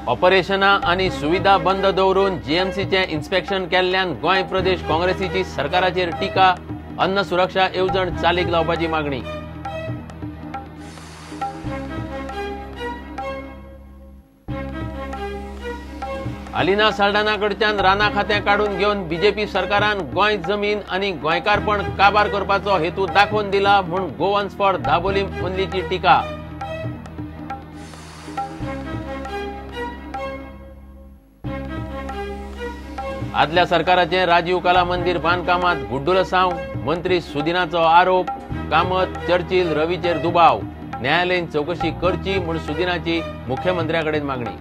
ऑपरेशनां आनी सुविधा बंद दवरून जीएमसीचें इन्स्पेक्शन केल्ल्यान गोंय प्रदेश काँग्रेसीची सरकाराचेर टिका. अन्न सुरक्षा येवजण चालीक लावपाची मागणी. अलिना साल्डाना कडच्यान रानां खातें काडून घेवन बीजेपी सरकारान गोंय जमीन आनी गोंयकारपण काबार करपाचो हेतू दाखोवन दिला म्हूण गोवन्स फॉर दाबोलीम ओनलीची टिका. आदल्या सरकाराचें राजीव कला मंदिर बांदकामांत गुड्डुलसांव, मंत्री सुदिनाचो आरोप. कामत, चर्चिल, रवीचेर दुबाव. न्यायालयीन चवकशी करची म्हूण सुदिनाची मुख्यमंत्र्या कडेन मागणी.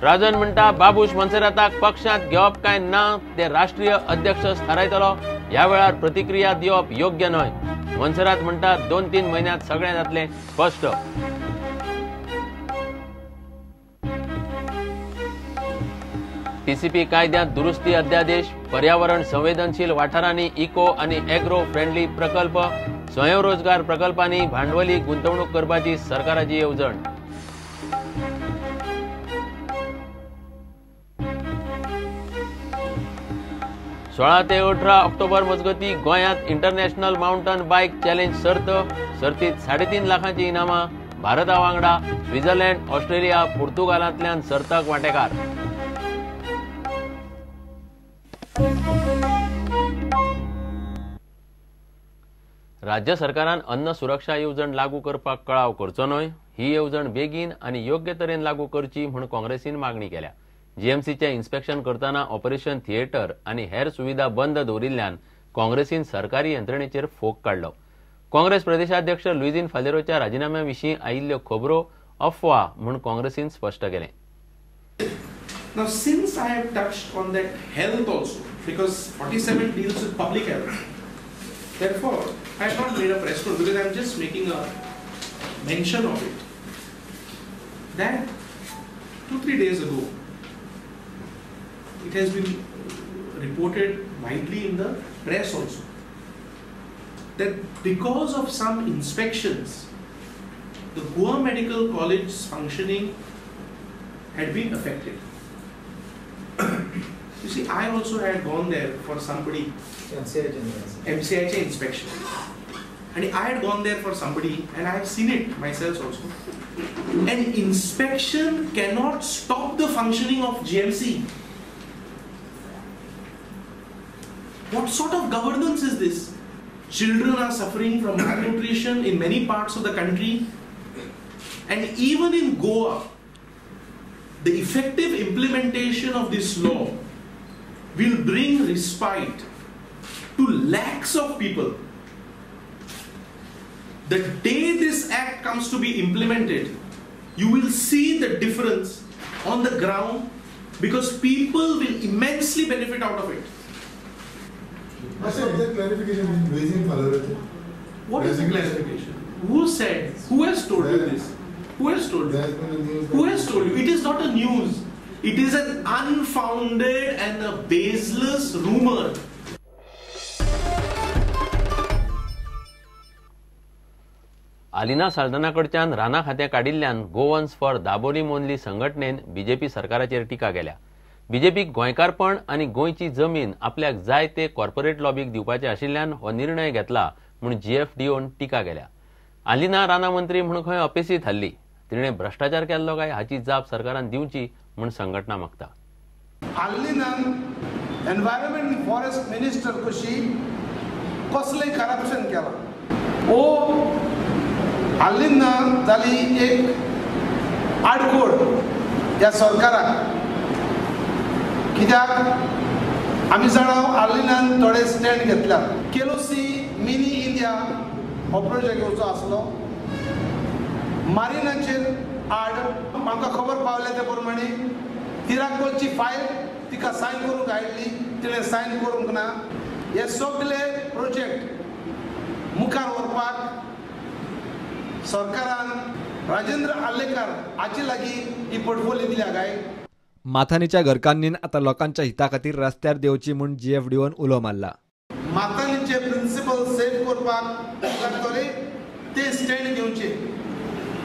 राजन म्हणटा बाबूश मोन्सेराताक पक्षांत घेवप काय ना ते राष्ट्रीय अध्यक्ष थारायतलो. ह्या वेळार प्रतिक्रिया दिवप योग्य न्हय. मोन्सेरात म्हणटा 2-3 म्हयन्यांत सगळें जातलें स्पश्ट. टीसीपी कायद्यांत दुरुस्ती अध्यादेश, पर्यावरण संवेदनशील वाठारांनी इको आनी एग्रो फ्रेंडली प्रकल्प, स्वयंरोजगार प्रकल्पांनी भांडवली गुंतवणूक करपाची सरकाराची येवजण. 16 ते 18 ऑक्टोबर मजगती गोंयांत इंटरनॅशनल मावंटन बायक चॅलेंज सर्त. सर्तीत 3.5 लाखांची इनामां. भारता वांगडा स्वित्झर्लंड, ऑस्ट्रेलिया, पुर्तुगालांतल्यान सर्तक वांटेकार. राज्य सरकारान अन्न सुरक्षा येवजण लागू करपाक कळाव करचो न्हय. ही येवजण बेगीन आनी योग्य तरेन लागू करची म्हूण काँग्रेसीन मागणी केल्या. जीएमसीचें इन्स्पेक्शन करतना ऑपरेशन थिएटर आनी हेर सुविधा बंद दवरिल्ल्यान काँग्रेसीन सरकारी यंत्रणेचेर फोग काडलो. काँग्रेस प्रदेशाध्यक्ष लुईझिन फालेरोच्या राजिनाम्या विशीं आयिल्ल्यो खबरो अफवा म्हूण काँग्रेसीन स्पश्ट केलें. Now, since I have touched on that health also, because 47 deals with public health, therefore I have not made a press note because I am just making a mention of it. That 2-3 days ago, it has been reported widely in the press also that because of some inspections, the Goa Medical College's functioning had been affected. You see, I also had gone there for somebody, MCIH inspection, and I had gone there for somebody, and I have seen it myself also. An inspection cannot stop the functioning of GMC. What sort of governance is this? Children are suffering from malnutrition in many parts of the country, and even in Goa, the effective implementation of this law will bring respite to lakhs of people. The day this act comes to be implemented, you will see the difference on the ground because people will immensely benefit out of it. What is the clarification? Who said? Who has told you this? Who has told you? Who has told you? It is not a news. It is an unfounded and a baseless rumor. Alina Saldanha कडच्यान रानां खातें काडिल्ल्यान Goans for Dabolim only संघटनेन BJP सरकाराचेर टिका केल्या. बीजेपीक गोंयकारपण आनी गोंयची जमीन आपल्याक जाय ते कॉर्पोरेट लॉबीक दिवपाचे आशिल्ल्यान हो निर्णय घेतला म्हूण जीएफडीओन टिका केल्या. आलिना रानां मंत्री म्हूण खंय अपेसी थारली. तिणें भ्रश्टाचार केल्लो काय हाची जाप सरकारान दिवची म्हूण संघटना मागता. आलिनान एनवायरमेंट फॉरेस्ट मिनिस्टर कशी कसलें करप्शन केलां. ओ आलिना जाली एक आडखोड ह्या सरकाराक, कित्याक आमी जाणा आलिनान थोडे स्टँड घेतल्या. केलोसी मिनी इंडिया हो प्रोजेक्ट घेवचो आसलो, मारिनाचेर आड आमकां खबर पावल्या ते प्रमाणे तिराकोलची फायल तिका सायन करूंक आयिल्ली, तिणें सायन करूंक ना. हे सगळे प्रोजेक्ट मुखार व्हरपाक सरकारान राजेंद्र आर्लेकर हाचे लागीं ही पोर्टफोलियो दिल्या काय. माथानीच्या घरकान्नीन आतां लोकांच्या हिता खातीर रस्त्यार देंवची म्हूण जीएफडीओन उलो मारला. मातांचे प्रिंसिपल सेव करपाक लागतले ते स्टँड घेवचे.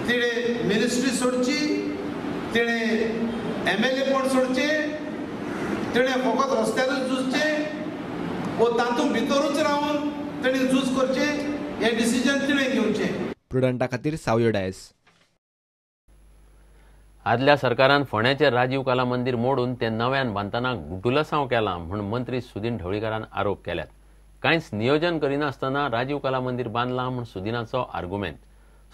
तिणें मिनिस्ट्री सोडची, तिणें MLA पण सोडचे, तिणें फकत रस्त्यारूच झुजचें वो तातूंत भितरूच रावन तेणी झूज करचें हें डिसिजन तिणें घेवचें. प्रुडंटा खातीर सावयो डायस. आदल्या सरकारान फोंड्याचें राजीव कला मंदीर मोडून ते नव्यान बांदतना गुटुलसांव केला म्हूण मंत्री सुदीन ढवळीकारान आरोप केल्यात. कांयच नियोजन करिनासतना राजीव कला मंदीर बांदलां म्हूण सुदिनाचो आर्गुमेंट.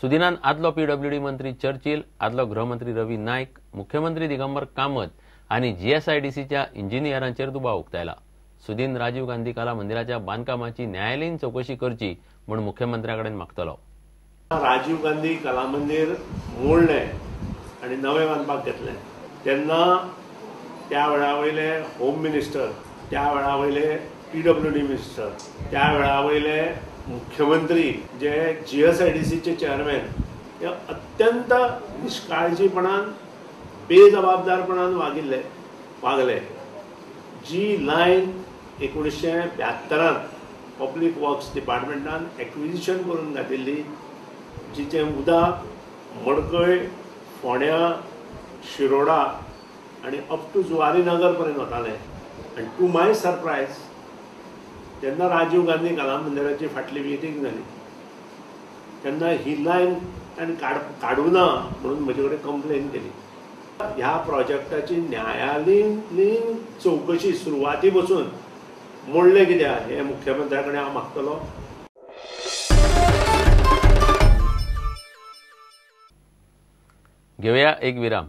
सुदिनान आदलो PWD मंत्री चर्चिल, आदलो गृहमंत्री रवी नायक, मुख्यमंत्री दिगंबर कामत आनी GSIDCच्या इंजिनियरांचेर दुबाव उक्तायला. सुदीन राजीव गांधी कला मंदिराच्या बांदकामाची न्यायालयीन चवकशी करची म्हूण मुख्यमंत्र्या कडेन मागतलो. राजीव गांधी कला मंदीर मोडलें आनी नवें बांदपाक घेतलें तेन्ना त्या वेळा वयले होम मिनिस्टर, त्या वेळा वयले PWD minister, त्या वेळा वयले मुख्यमंत्री जे GSIDCचे चेअरमॅन हे अत्यंत निष्काळजीपणान बेजबाबदारपणान वागले. जी लायन 1972 पब्लीक वर्क्स डिपार्टमेंटान एक्विजिशन करून घातिल्ली, जिचें उदक मडकय, फोंड्या, शिरोडा आनी अप टू जुवारी नगर पर्यंत वतालें. आनी टू my surprise जेन्ना राजीव गांधी कला मंदिराची फाटली मिटींग जाली तेन्ना ही लायन ताणें काडूं ना म्हणून म्हजे कडेन कंप्लेन केली. ह्या प्रोजेक्टाची न्यायालयीन चवकशी सुरवाती बसून मोडलें कित्याक हें मुख्यमंत्र्या कडेन हांव मागतलो. घेवया एक विराम.